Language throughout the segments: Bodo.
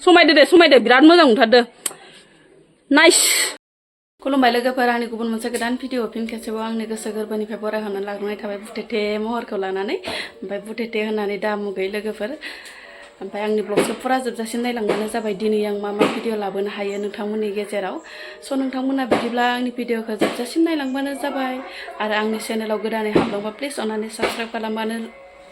समायदो बिराद मोजां मोनथारदो नाइस खुलुमबाय लोगोफोर आंनि गुबुन मोनसे गोदान भिडिअ फिन खेबसेबाव आंनि गोसो गोरबोनिफ्राय बरायहरनानै लाग्रोनाय थाबाय बुथेथे महरखौ लानानै ओमफ्राय बुथेथे होननानै दा मुगै लोगोफोर ओमफ्राय आंनि ब्लगखौ फुरा जोबजासिम नायलांबानो जाबाय दिनै आं मा भिडिअ लाबोनो हायो नोंथांमोननि गेजेराव स' नोंथांमोना बिदिब्ला आंनि भिडिअखौ जोबजासिम नायलांबानो जाबाय आरो आंनि चेनेलाव गोदानै हाबलांबा प्लिज अननानै साबस्क्राइब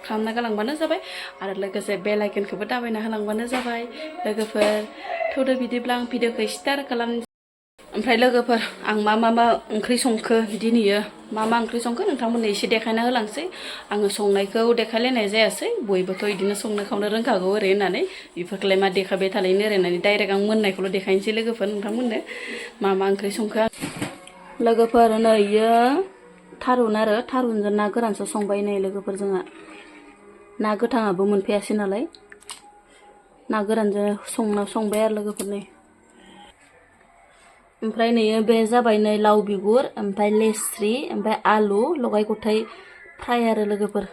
खालामना गालांबानो जाबाय आरो लोगोसे बेल आइकनखौबो दाबायना होलांबानो जाबाय लोगोफोर थौदो बिदिब्ला आं भिडिअखौ स्टार्ट खालामनोसै ओमफ्राय लोगोफोर आं मा ओंख्रि संखो दिनैयो मा ओंख्रि संखो नोंथांमोननो एसे देखायना होलांसै आङो संनायखौ देखायलायनाय जायासै बयबोथ' बिदिनो संनो खावनो रोंखागौ ओरै होननानै बेफोरखौलाय मा देखायबाय थालायनो ओरैनानै डाइरेक्ट आं मोननायखौल' देखायनोसै लोगोफोर नोंथांमोननो मा ओंख्रि संखो लोगोफोर नै इयो थारुन आरो थारुनजों ना गोरानसो संबाय नै लोगोफोर जोंहा ना गोथाङाबो मोनफैयासै नालाय ना गोरानजों संबाय आरो लोगोफोर नै ओमफ्राय नै बे जाबाय नै लाव बिगुर ओमफ्राय लेस्रि ओमफ्राय आलु लगाय गथाय फ्राय आरो लोगोफोर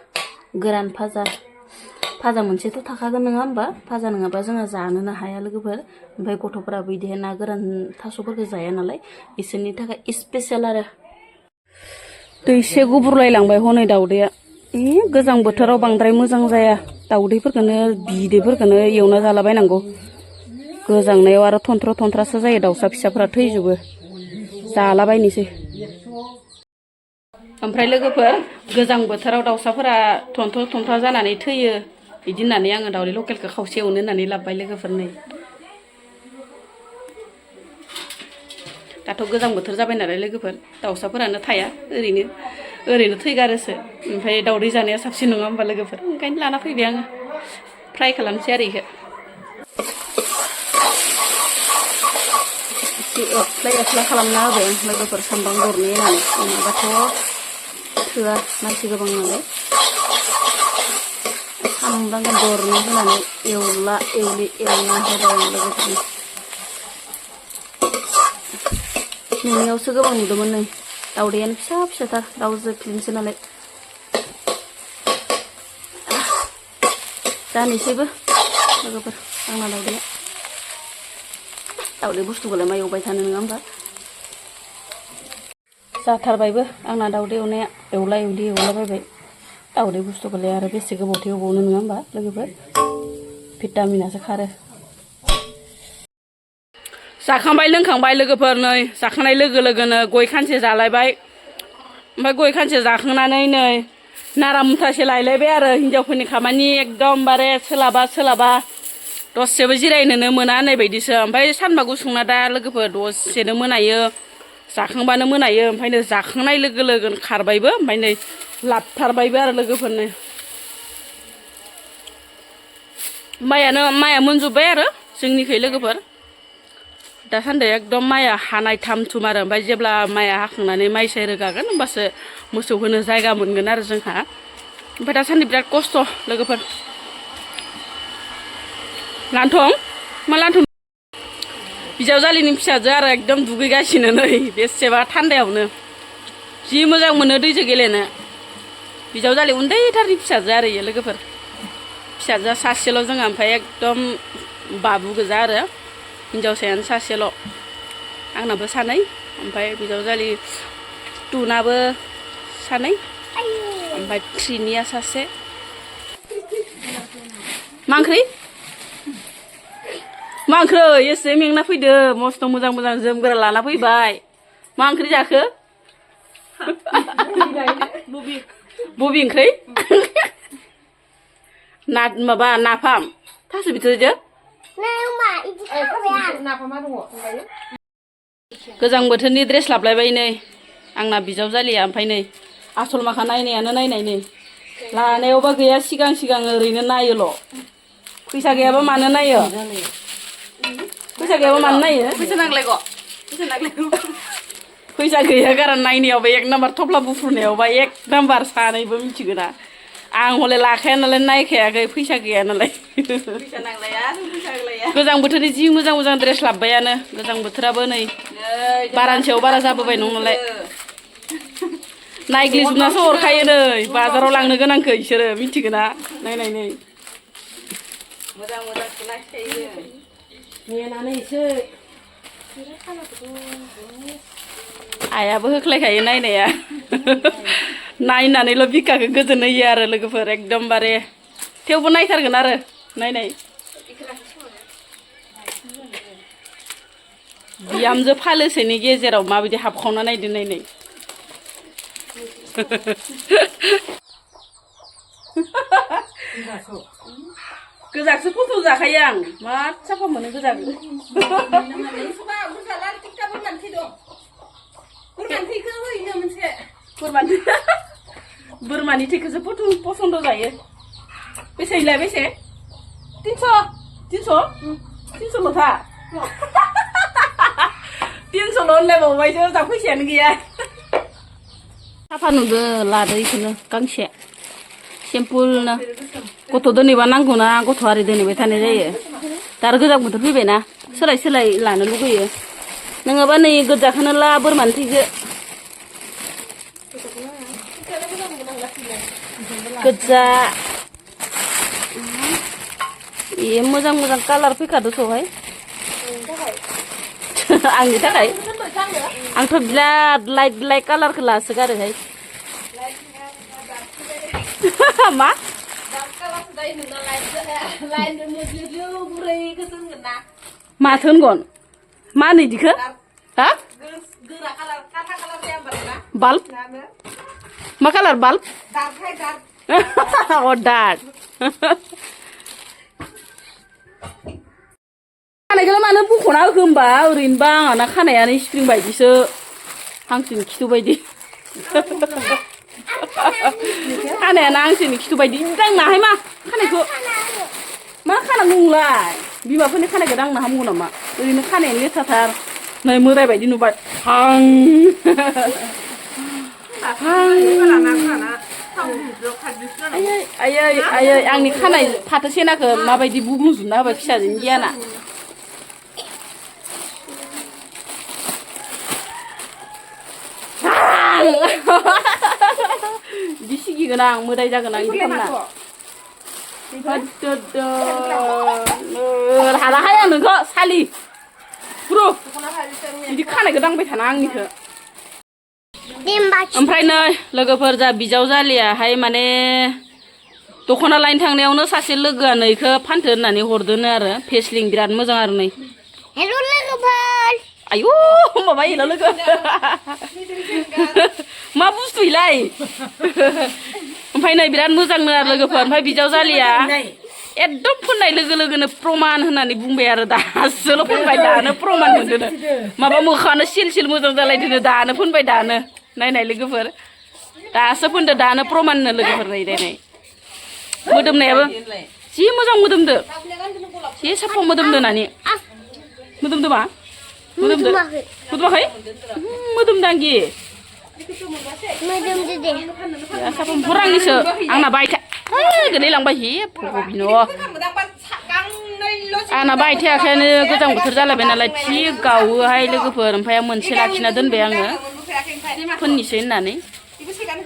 गोरान भाजा मोनसेथ' थाखागोन नङा होमबा भाजा नङाबा जोङो जानोनो हाया लोगोफोर ओमफ्राय गथ'फोराबो बिदि ना गोरान थास'फोरखौ जाया नालाय बिसोरनि थाखाय स्पेसियेल आरो दै एसे गुब्रुलायलांबाय हनै दाउदैया गोजां बोथोराव बांद्राय मोजां जाया दाउदैफोरखौनो बिदैफोरखौनो एवना जालाबायनांगौ गोजांनायाव आरो थन्थ्रासो जायो दाउसा फिसाफोरा थैजोबो जालाबायनोसै ओमफ्राय लोगोफोर गोजां बोथोराव दाउसाफोरा थन्थ्रा जानानै थैयो बिदि होननानै आङो दाउदै लकेलखौ खावसे एवनो होननानै लाबोबाय लोगोफोर नै दाथ' गोजां बोथोर जाबाय नालाय लोगोफोर दाउसाफोरानो थाया ओरैनो थैगारोसो ओमफ्राय दाउदै जानाया साबसिन नङा होमबा लोगोफोर ओंखायनो लाना फैबाय आङो फ्राय खालामसै आरो बेखौ एफ्ला खालामना होबाय आं लोगोफोर सामब्राम दरनै होनानै नङाबाथ' थोआ मानसि गोबां नालाय सामब्राम दरनै होनानै एवना होबाय आं लोगोफोर नोंनियावसो गोबां नुदोंमोन नै दाउदैयानो फिसाथार दाउ जोख्लिनसो नालाय जानोसैबो लोगोफोर आंना दाउदै बुस्थुखौलाय मा एवबाय थानो नङा होमबा जाथारबायबो आंना दाउदै एवनाया एवलाबायबाय दाउदै बुस्थुखौलाय आरो बेसे गोबावथो एवबावनो नङा होमबा लोगोफोर भिटामिनासो खारो जाखांबाय लोंखांबाय लोगोफोर नै जाखांनाय लोगो लोगोनो गय खानसे जालायबाय ओमफ्राय गय खानसे जाखांनानै नै नारा मुथासे लायलायबाय आरो हिनजावफोरनि खामानि एकदमबारे सोलाबा दसेबो जिरायनोनो मोना होननाय बायदिसो ओमफ्राय सानबा गुसुंना दा लोगोफोर दसेनो मोनायो जाखांबानो मोनायो ओमफ्राय नै जाखांनाय लोगो लोगोनो खारबायबो ओमफ्राय नै लाबथारबायबो आरो लोगोफोरनो माइया मोनजोब्बाय आरो जोंनिखै लोगोफोर दासान्दि एकदम माइया हानाय थाम थुम आरो ओमफ्राय जेब्ला माइया हाखांनानै माइ साय रोगागोन होमबासो मोसौ होनो जायगा मोनगोन आरो जोंहा ओमफ्राय दासान्दि बिराद खस्थ' लोगोफोर लान्थं बिजावजालिनि फिसाजो आरो एकदम दुगैगासिनो नै बेसेबा थान्दायावनो जि मोजां मोनो दैजों गेलेनो बिजावजालि उन्दैथारनि फिसाजो आरो इयो लोगोफोर फिसाजोआ सासेल' जोंहा ओमफ्राय एकदम बाबु गोजा आरो हिन्जावसायानो सासेल' आंनाबो सानै ओमफ्राय बिजावजालि टुनाबो सानै ओमफ्राय थ्रिनिया सासे मा ओंख्रि एसे मेंना फैदो मस्थ' मोजां जोमग्रा लाना फैबाय मा ओंख्रि जाखो बबे ओंख्रि नाफाम थास' बिथ'रिजों गोजां बोथोरनि ड्रेस लाबलायबाय नै आंना बिजावजालिया ओमफ्राय नै आसल माखा नायनायानो नायनाय नै लानायावबा गैया सिगां ओरैनो नायोल' फैसा गैयाबा मानो नायो फैसा गैया गारा नायनायावबा एक नाम्बार थफ्ला बुफ्रुनायावबा एक नाम्बार सानैबो मिथिगो ना आं हले लाखाया नालाय नायखायाखै फैसा गैया नालाय गोजां बोथोरनि जि मोजां ड्रेस लाबबायानो गोजां बोथोराबो नै बारानि सायाव बारा जाबोबाय नङ नालाय नायग्लिजोबनासो हरखायो नै बाजाराव लांनो गोनांखौ इसोरो मिथिगोना नायनाय नै मोजां नायखायो मेनानैसो आइयाबो होख्लायखायो नायनाया नायनानैल' बिखाखौ गोजोन होयो आरो लोगोफोर एकदमबारे थेवबो नायथारगोन आरो नायनाय बिहामजो फालोसेनि गेजेराव माबायदि हाबखावना नायदो नायनाय गोजाखौसो फट' जाखायो आं मा साफा मोनो गोजाखौ बोरमानि थैखौसो पसन्द जायो बेसेलाय बेसे 300ल'था 300ल' होनलायबावबायसो जा फैसायानो गैया साफा नुदो लादो इखौनो गांसे सिम्पोलनो गथ' दोनैबा नांगौना गथ' आरि दोनैबाय थानाय जायो दा आरो गोजां बोथोर फैबायना सोलाय लानो लुगैयो नङाबा नै गोजाखौनो ला बोरमानि थैखो गोजा ए मोजां कालार फैखादो सहाय आंनि थाखाय आंथ' बिराद लाइट कालारखौ लासोगारोहाय मा माथो होनगोन मा होनो इदिखो हा बाल्ब मा कालार बाल्ब अ डार्क खानायखौलाय मानो बख'ना होखो होमबा ओरैनोबा आंहाना खानायानो स्प्रिं बायदिसो हांसोनि खिथु बायदि खानायानो हांसोनि खिथु बायदि दांनाहाय मा खानायखौ मा खानांगौ नोंलाय बिमाफोरनि खानायखौ दांनो हामगौ नामा ओरैनो खानायानो लेथ्राथार नै मोदाय बायदि नुबाय आयै आंनि खानाय फाथो सेनाखौ माबायदि बुग्लुंजोबना होबाय फिसाजोनि गियाना बिदि सिगिगोन आं मोदाय जागोन आं बिदि खालामना हालाहाय आं नोंखौ सालि गुरु बिदि खानायखौ दांबाय थाना आंनिखौ ओमफ्राय नै लोगोफोर जा बिजावजालियाहाय माने दख'ना लायनो थांनायावनो सासे लोगोआनो इखौ फानथो होननानै हरदोनो आरो फेस्लिं बिराद मोजां आरो नै हेल' लोगोफोर आयु माबा हेल' लोगो मा बुस्थु इलाय ओमफ्राय नै बिराद मोजांनो आरो लोगोफोर ओमफ्राय बिजावजालिया एकदम फोननाय लोगो लोगोनो प्रमान होननानै बुंबाय आरो दासोल' फोनबाय दानो प्रमान मोनदोनो माबा मोखाङानो सिल मोजां जालायदोनो दानो फोनबाय दानो नायनाय लोगोफोर दासो फोनदो दानो प्रमाननो लोगोफोर नायनाय मोदोमनायाबो जि मोजां मोदोमदो जि साफा मोदोमदो होननानै मोदोमदो मा मोदोमाखै मोदोमदांगि साफा बुरांनिसो आंना बायथा गोलैलांबाय हे भगबिन' आंना बायथायाखैनो गोजां बोथोर जालायबाय नालाय थिग गावोहाय लोगोफोर ओमफ्राय मोनसे लाखिना दोनबाय आङो फोननिसै होननानै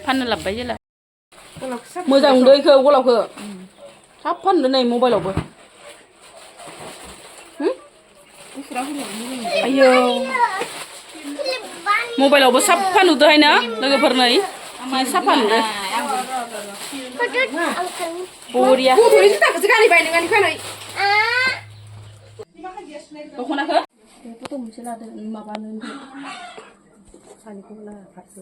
फाननो लाबबाय जेला मोजां नुदो इखौ गलाबखौ थाब फानदो नै मबाइलावबो आयौ मबाइलावबो साफा नुदोहाय ना लोगोफोर नै साफा नुदो बरिया दख'नाखौ फट' मोनसे लादो माबानो सानिखौ फारसे